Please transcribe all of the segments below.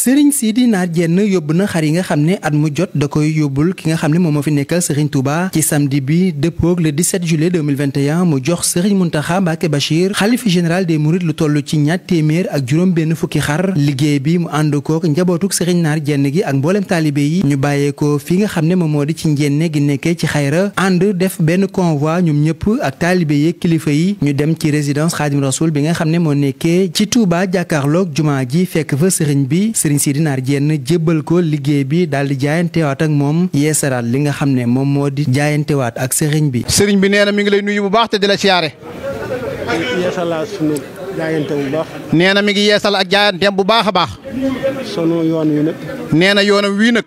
Serigne Sidi Naar Diène yóbbu na xar yi nga xam ne at mu jot da koy yóbbul ki nga xam ne moom moo fi nekkal Serigne Touba ci samedi bi dëppoog le 17 juillet 2021 mu jox Serigne Mountakha Mbacké Bachir xalifa général des Mourides lu toll ci ñaar téeméer ak juróom-benn fukki xar liggéey bi mu ànd kook njabootuk Serigne Naar Diène gi ak mboolem taalibe yi ñu bàyyeekoo fi nga xam ne moom moo di ci njenne gi nekkee ci xayra ànd def benn convoi ñoom ñëpp ak taalibe yi kilifa yi ñu dem ci résidence Khadim Rasoul bi nga xam ne moo nekkee ci Touba jàkkaarloog jumaa ji fekk fa Serigne bi Serigne Sidi Naar Diène jébbal ko liggéey bi daal di jaayantewaat ak moom yeesaraat li nga xam ne moom moo di jaayantewaat ak Serigne bi. Serigne bi nee na mi ngi lay nuyu bu baax te di la siyaare. yeesalaat sunu jaayante bu baax. nee na mi ngi yeesal ak jaayanteem bu baax a baax. sunu yoon wi nag. nee na yoonam wii nag.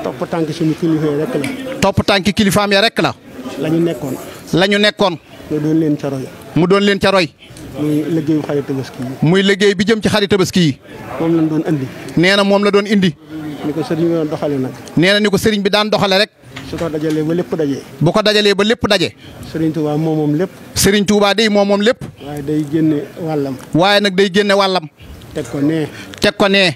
topp tànk suñu kilifa yi rek la. topp tànk kilifaam ya rek la. la ñu nekkoon. la ñu nekkoon. mu doon leen ca roy. mu doon leen ca roy. muy liggéeyu xarit tabaski yi. muy liggéey bi jëm ci xarit tabaski yi. moom lañ doon indi. nee na moom la doon indi. ni ko sëriñ bi doon doxale nag. nee na ni ko sëriñ bi daan doxale rek. su ko dajalee ba lépp daje. bu ko dajalee ba lépp daje. sëriñ Touba moom lépp. sëriñ Touba day moom lépp. waaye day génne wàllam. waaye nag day génne wàllam. teg ko nee. teg ko nee.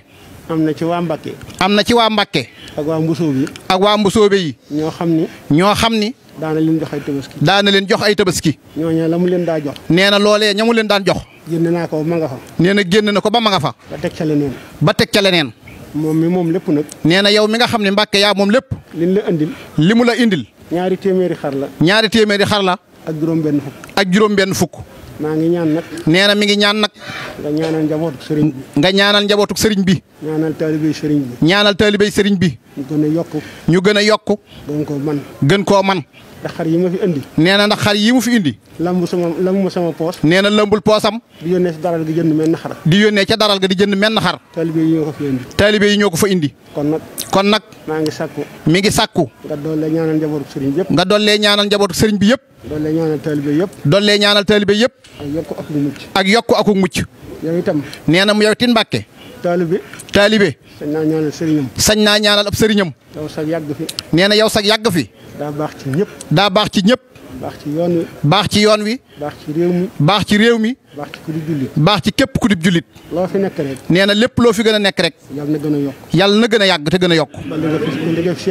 am na ci waa Mbakke. am na ci waa Mbakke. ak waa Mbusoobe yi. ak waa Mbusoobe yi. ñoo xam ni. ñoo xam ni. daana leen jox ay tabaski. daana leen jox ay tabaski. ñooñu la mu leen daa jox. nee na loolee ñamu leen daan jox. génn naa ko ma nga fa. nee na génn na ko ba ma nga fa. ba teg ca leneen. ba teg ca leneen. moom mi moom lépp nag. nee na yow mi nga xam ne Mbàkke yaa moom lépp. liñ la indil. li mu la indil. ñaari téeméeri xar la. ñaari téeméeri xar la. ak juróom-benn fukk. ak juróom-benn fukk. maa ngi ñaan nag. nee na mi ngi ñaan nag. nga ñaanal njabootu sëriñ bi. nga ñaanal njabootu sëriñ bi. ñaanal taalibey sëriñ bi. ñaanal taalibey sëriñ bi. ñu gën a yokku. ñu gën a yokku. gën koo man. gën koo man. ndax xar yi ma fi indi. nee na ndax xar yi mu fi indi. lambu sama poos. nee na lambul poosam. di yónnee si daral gi jënd menn xar. di yónnee ca daral ga di jënd menn xar. taalibe yi ñoo ko fi indi. taalibe yi ñoo ko fa indi. kon nag. maa ngi sakku. mi ngi sakku. nga dollee ñaanal njabootu sëriñ bi yëpp. nga dollee ñaanal njabootu sëriñ bi yëpp. dollee ñaanal taalibe yëpp. dollee ñaanal taalibe yëpp. ak yokku ak mucc. ak yokku ak mucc. yow itam. nee na mu yow tin Mbàkke. taalibe. sañ naa ñaanal sëriñam. sañ naa ñaanal ab sëriñam. yow sax yàgg fi. nee na yow sax yàgg fi. daa baax ci ñëpp. daa baax ci ñëpp. baax ci yoon wi. baax ci yoon wi. baax ci réew mi. baax ci réew mi. baax ci ku di jullit. baax ci képp ku di jullit. loo fi nekk rek. nee na lépp loo fi gën a nekk rek. yàlla na gën a yokk. yàlla na gën a yàgg te gën a yokk. ba li nga fi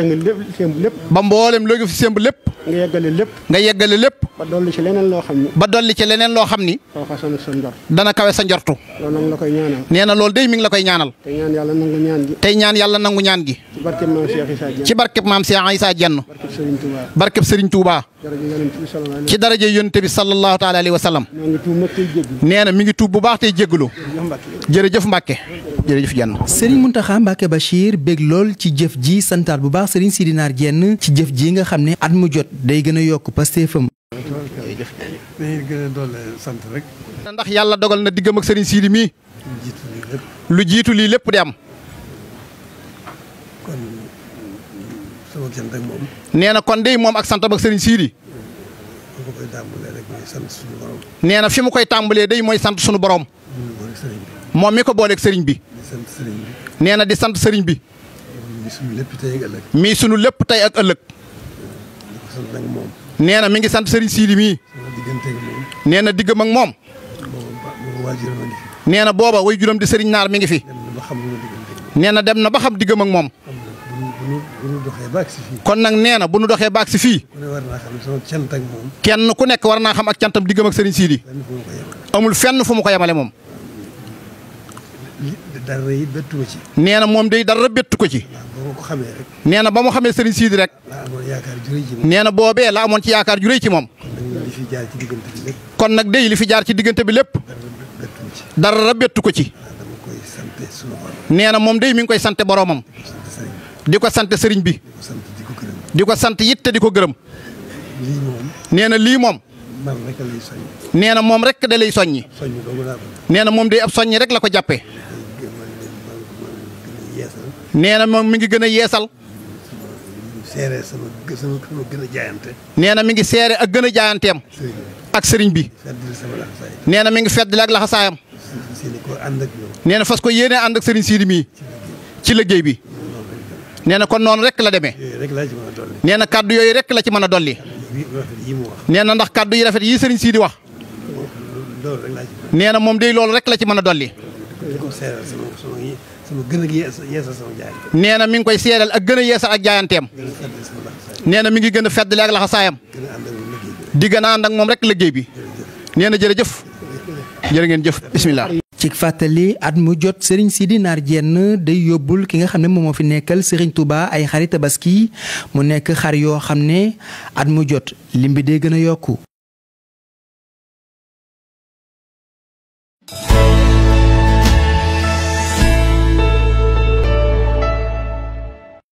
sémb lépp. ba mboolem loo fi sémb lépp. nga yeggale lépp. nga yeggale lépp. ba dolli ci leneen loo xam ni. ba dolli ci leneen loo xam ni. xaw sa njort. dana kawe sa njortu. loolu nag la koy ñaanal. nee na loolu day mi ngi la koy ñaanal. tey ñaan yàlla nangu ñaan gi. tey ñaan yàlla nangu ñaan gi. ci barkeb maam Cheikh Issa Diène. ci barkeb maam Cheikh Issa Diène. barkeb Serigne Touba. barkeb Serigne Touba. ci daraja yonent bi sallallahu taala alayhi wa sallam. nee na mi ngi tuub bu baax tey jéggalu. jërëjëf Mbàkke. jërëjëf Diène. Serigne Mountakha Mbacké Bachir bég lool ci jëf ji santaat bu baax Serigne Sidi Naar Diène ci jëf ji nga xam ne at mu jot day gën a yokk pastéefam. dañuy gën a doole sant rek. ndax yàlla dogal na diggam ak Serigne Sidi mii. lu jiitu lii lépp di am. kon sama cant ak moom. nee na kon day moom ak santam ak Serigne Sidi. nee na fi mu koy tàmbalee day mooy sant sunu borom. moom mi ko booleeg Serigne bi. nee na di sant Serigne bi. mii sunu lépp tey ak ëllëg. nee na mi ngi sant Serigne Sidi mii. nee na diggam ak moom. nee na booba way juróom di Serigne Naar mi ngi fi. nee na dem na ba xam diggam ak moom. kon nag nee na bu nu doxee baag si fii. kenn ku nekk war naa xam ak cantam diggam ak Serigne Sidi. amul fenn fu mu ko yemale moom. dara yi bettu ko ci. nee na moom day dara bettu ko ci. nee na ba mu xamee Serigne Sidi rek. nee na boobee la amoon ci yaakaar ju rëy ci moom. kon nag day li fi jaar ci diggante bi lépp. dara bettu ko ci. nee na moom day mi ngi koy sante boromam. di ko sant Serigne bi. di ko sant it te di ko gërëm. nee na lii moom. nee na moom rek da lay soññi. nee na moom day ab soññi rek la ko jàppee. nee na moom mi ngi gën a yeesal. nee na mi ngi seere ak gën a jaayanteem. ak Serigne bi. nee na mi ngi feddali ak laxasaayam. nee na fas ko yéene ànd ak Serigne Sidi mii ci liggéey bi. nee na kon noonu rek la demee. nee na kàddu yooyu rek la ci mën a dolli. nee na ndax kàddu yi rafet yii Serigne Sidi wax. nee na moom day loolu rek la ci mën a dolli. nee na mi ngi koy seedal ak gën a yeesal ak jaayanteem. nee na mi ngi gën a feddali ak laxasaayam. di gën a ànd ak moom rek liggéey bi. nee na jërëjëf. jërë ngeen jëf bismillah. ci fàttali at mu jot Serigne Sidi Nar Diène day yóbbul ki nga xam ne moom moo fi nekkal Serigne Touba ay xari tabaski mu nekk xar yoo xam ne at mu jot lim bi day gën a yokku.